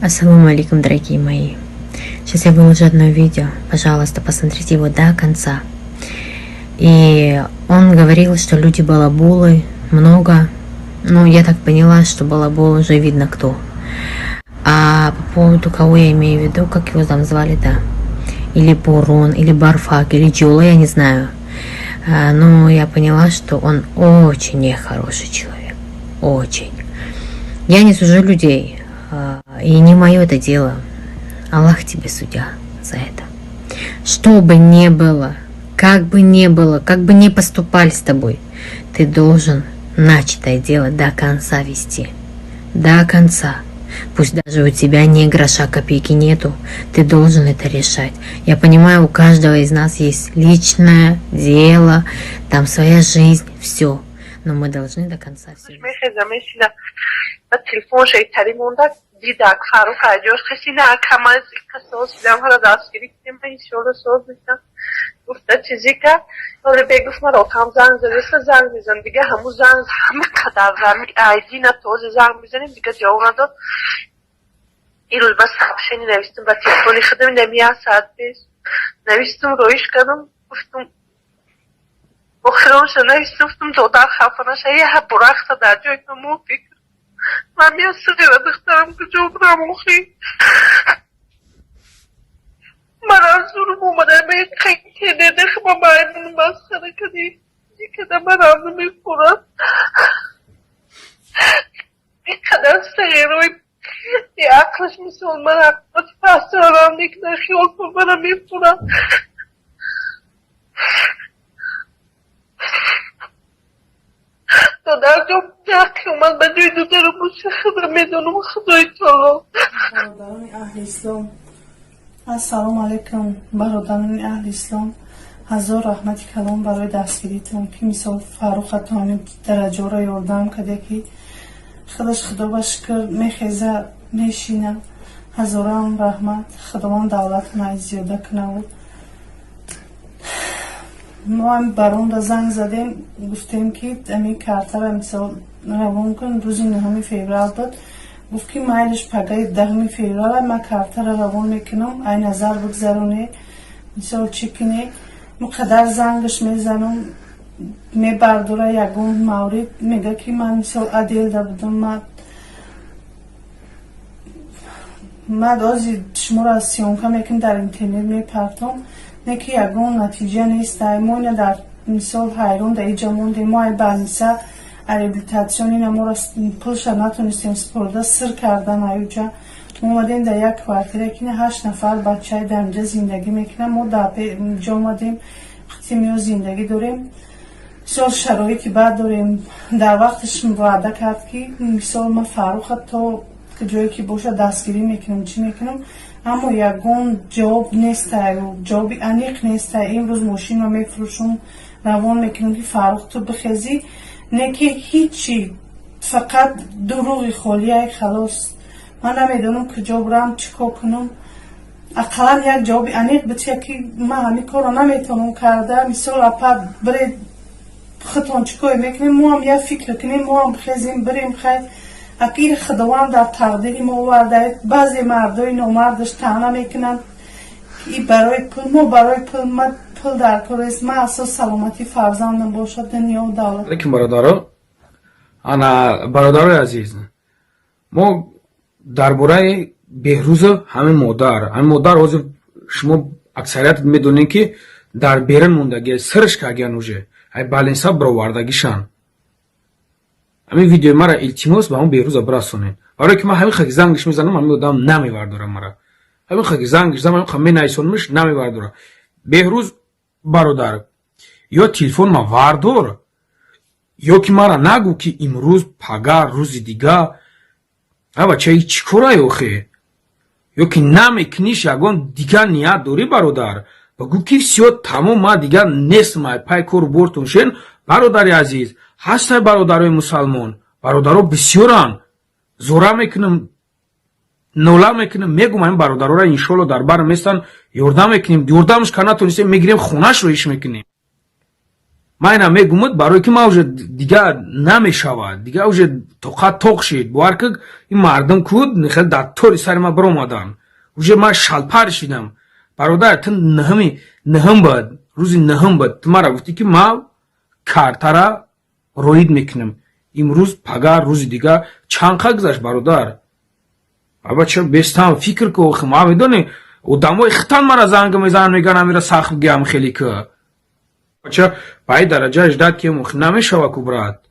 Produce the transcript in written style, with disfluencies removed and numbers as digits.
Ассаламу алейкум, дорогие мои. Сейчас я выложу одно видео. Пожалуйста, посмотрите его до конца. И он говорил, что люди балаболы, много. Ну, я так поняла, что балабол уже видно кто. А по поводу кого я имею в виду, как его там звали, да. Или Бурун, или Барфак, или Джула, я не знаю. Но я поняла, что он очень нехороший человек. Очень. Я не сужу людей. И не мое это дело. Аллах тебе судья за это. Что бы ни было, как бы ни было, как бы ни поступали с тобой, ты должен начатое дело до конца вести. До конца. Пусть даже у тебя ни гроша копейки нету, ты должен это решать. Я понимаю, у каждого из нас есть личное дело, там своя жизнь, все. Но мы должны до конца все. Дидак Фаррух аҷош хасина акамаз қасос дам ҳара дастгирӣ кунем, иншоалло соз мешам, гуфта чизе кард. Ҳоле бегуфт, ман отам занг задеста, занг мезан дига, ҳамун занг ҳама қадар айдина този занг мезанем, дига ҷавоб надод. Ирӯз ба сообщение навистум ба телефони худам, инам як саат пеш навистум, роиш кардам, гуфтум охиронша навистум, гуфтум додар хафа наша, я бурахта дар ҷои мо фикр ман меасиғира духтарам куҷо бурам охи? Ман аз зурм омадам, хеле маймун масхара кардӣ, дикада манам намехӯрад. Инқадар сағирои беақлаш мисол ман ақлати пасторам мекунад, хиёл кун мана мехӯрад. Додарҷон, омад ба ҷои додарам боша, худо медонам, Худои таоло. Бародарони аҳли ислом, ассалому алайкум, бародарони аҳли ислом, ҳазор раҳмати калом барои дастгиритон, ки мисол Фаррухатони дараҷаро ёрдам карде, ки худаш, худо ба шукр, мехеза, мешина. Ҳазорам раҳмат, Худованд давлатона зиёда кунавуд. Мо ҳам баронда занг задем, гуфтем, ки ами картара мисол равон кун. Рӯзи 9-уми феврал буд. Гуфт, ки майлиш, пагаи 10-уми феврала ман картара равон мекунам, ай назар бигзароне, мисол чӣ кунӣ. Қадар зангаш мезанам, мебардора, ягон маврид мега, ки ман мисол отделда будам, ман ози шуморо съёмка мекунам, дар интернет мепартом, не ки ягон натиҷа нест. Мо ина дар мисол ҳайрон дар иҷа мондем. Мо ай больница, реабилитатсион ина моро пулша натонистем супорда, сир кардан. Аюҷа мо омадем дар як квартира, ки ҳашт нафар бачаи дар инҷа зиндагӣ мекунам. Мо дар ҷо омадем, қитимиё зиндагӣ дорем, бисёр шароити бад дорем. Дар вақташ ваъда кард, ки мисол ман Фарруха то ҷое ки бошад дастгирӣ мекунам, чӣ мекунам, аммо ягон ҷавоб неста, ҷавоби аниқ неста. Имрӯз мошинро мефурӯшум, равон мекунам, ки Фаррух, ту бихезӣ, не ки ҳичи, фақат дурӯғи холияй, халос. Ман намедонам куҷо бурам, чӣ кор кунам. Ақаллан як ҷавоби аниқ бития, ки ман ҳамин корро наметавонам карда. Мисол, апа, биред, худтон чӣ коре мекунем, мо ҳам як фикр кунем, мо ҳам бихезем, бирем. Хайр, акир Худованд дар тақдири мо оварда. Баъзе мардои номардаш таъна мекунанд и барои пул, мо барои пул, ма пул дар кор аст, ма асос саломатии фарзандам бошад, дунёву давлат. Алейкум, бародаро, ана бародарои азиз, мо дар бораи Беҳрӯза, ҳамин модар ҳозир шумо аксарият медонед, ки дар берун мондагӣ, сирш кагиян, уже ай больница бировардагишан. Ҳамин видеои мара, илтимос, ба ҳамн Беҳрӯза бирасонед, барое ки ман ҳамин хаки зангиш мезанам, ҳамин одам намевардорам мара. Ҳамин хаки зангиш занам, ҳамин ха менависонамш, намевардора. Беҳрӯз бародар, ё телефон ма вардор, ё ки мара нагӯ, ки имрӯз, пага, рӯзи дига. Абачаи чӣ корае охе? Ё ки намекуниш, ягон дигар ният дорӣ, бародар, багӯ, ки всё, тамом, ма дигар нестам, ай пай кору бортон шен. Бародари азиз, ҳастай бародарои мусалмон, бародаро бисёранд. Зора мекунам, нола мекунам, мегум, ҳамин бародарора иншолло дар бар местан, ёрдам мекунем. Ёрдамш ка натонистем, мегирем, хонашро иш мекунем. Ман ина мегумад, барое ки ман уже дига намешавад, дига уже тоқат тоқ шид. Бовар ки, ин мардум куд хел дар тори сари ман биромаданд, уже ман шалпар шидам. Бародар, ту нҳми нҳм буд, рӯзи нҳм буд, ту мара гуфтӣ, ки ман картара роид мекунам имрӯз, пага, рӯзи дига. Чанд қа гузашт, бародар? Абача, бестам фикр ку. Охи, ма медонӣ, одамои хитан мара занг мезананд, мегӯянд, амира сахт гиям хеле ки бача ба ин дараҷа ждать ки намешава ку, брат.